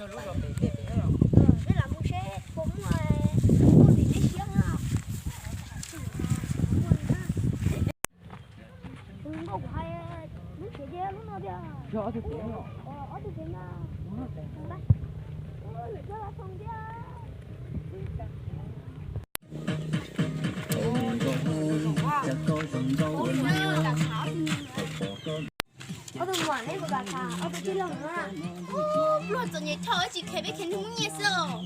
Neb los mus seb puas muaj, muaj vim neb siab no. Nkauj kuv hais, lub tsev ces lub no tiag. Ob tug tsev no. Ob tug muam neb puas kam tham ob tug tij laug no? Pluag txom nyem dhau tsis kheev peb kheev nws muab nyiaj xwb os.